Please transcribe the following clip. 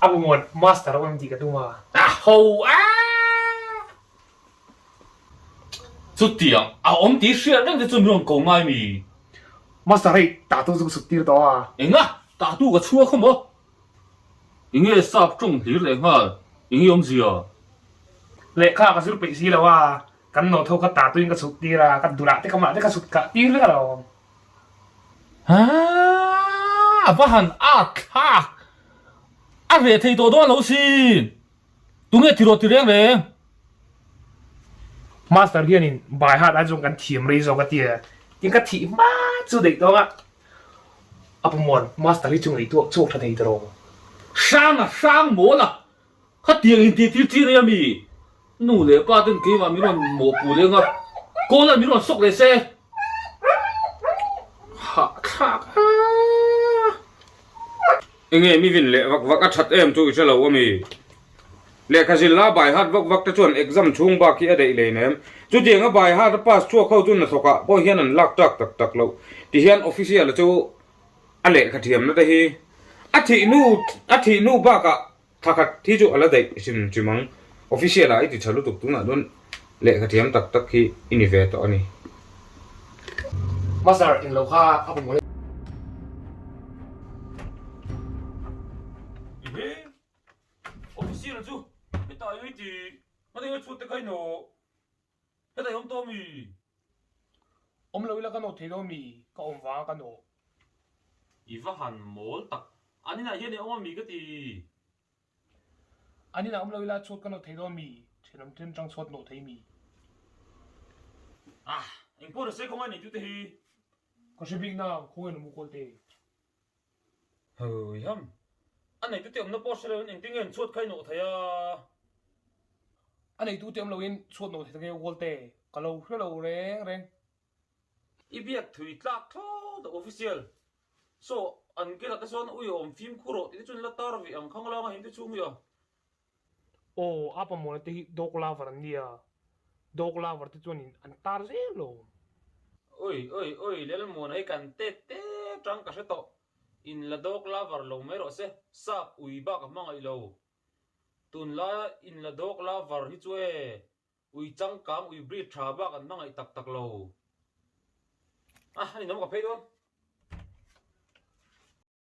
A pumuan master a awm tih ka tum a. A ho a! Chutiang a awm tih hriat reng te chu min rawn ko ngai mi? Master hei tah tu chu ka sut tir tawh a. Enga? Tah tu ka chhuak khaw maw? Enge sap tawng hlir leh nghal? Enge awmzia? Lehkha ka zir peih si lo a, kan note ho kha tah tuin ka chhut tir a, ka dulah te ka mah te ka chhut kah tir vek alawm. Haa, a va han at thlak! A reh thei tawh dawn lo sin! Tunge ti rawh ti reng reng? Master hianin by heart ai chuan kan thiam rei zawk a ti a, tin ka thih hma chu daih tawng a, a pumuan master hi chu ngaihtuah chhuak tha thei tawh. Hrang a hrang mawl a, khatiang in tih tir chi nei a mi? Nu leh pa ten keimah min rawn mawhpuh leng a, kawl ah min rawn sawk leh se. Hahthlak a. Enge mi vin leh vak vak a that em chu i hre lo a mi? Lehkha zil la by heart vak vak te chuan exam chhung bak hi a daih lei nem. Chutiang a by heart a pass chhuak ho chu hnathawk ah pawh hian an lak tak tak tak loh. Tihian official a chu a lehkha thiamna te hi a thih hnu a thih hnu bak ah thla khat hi chu a la daih hrim hrim ang. Official ah i ti tha lutuk tunah chuan lehkha thiam tak tak hi i ni ve tawh a ni. Master englo kha a pawh mawle. Official chu hetah i ti hmata hian chhut te kha i nawh hetah i awm tawh ami? Awm lo ila ka nawh thei lo ami? Ka awm vang a ka nawh. I va han mawl tak an inah hian i awm ami ka ti. An inah awm lo ila chhuat ka nawh thei lo ami? Thenawm then tang chhuat nawh thei mi? Ah engpawh ni se khawngaih nei tute hi. Ka hre bik na khawngaih na mu kawl te. Hawiham, a neitute awmna pawh hre loin engtin nge an chhuat kha i nawh thei a? A neitute awm loin chhuat nawh thei ta nge Ualte, ka lo hre lo reng reng. I biak thui tlak thlawt a official. Saw, an kelah te sawn ui awm fimkhur rawh tih te chuan la tar ve ang khanglang a him te chhung hi a. Aw, a pamawna te hi dog lover an nia, dog lover te chuanin an tar zel lo. Oi oi oi Lelmuana hi kan tet tep tang ka hre tawh, in la dog lover lo mai rawh se, sap ui bak a hmangaih lo. Tunlaia in la dog lover hi chu e, ui changkang ui breed tha bak an hmangaih tak tak lo. A, a ninawm ka phei dawn.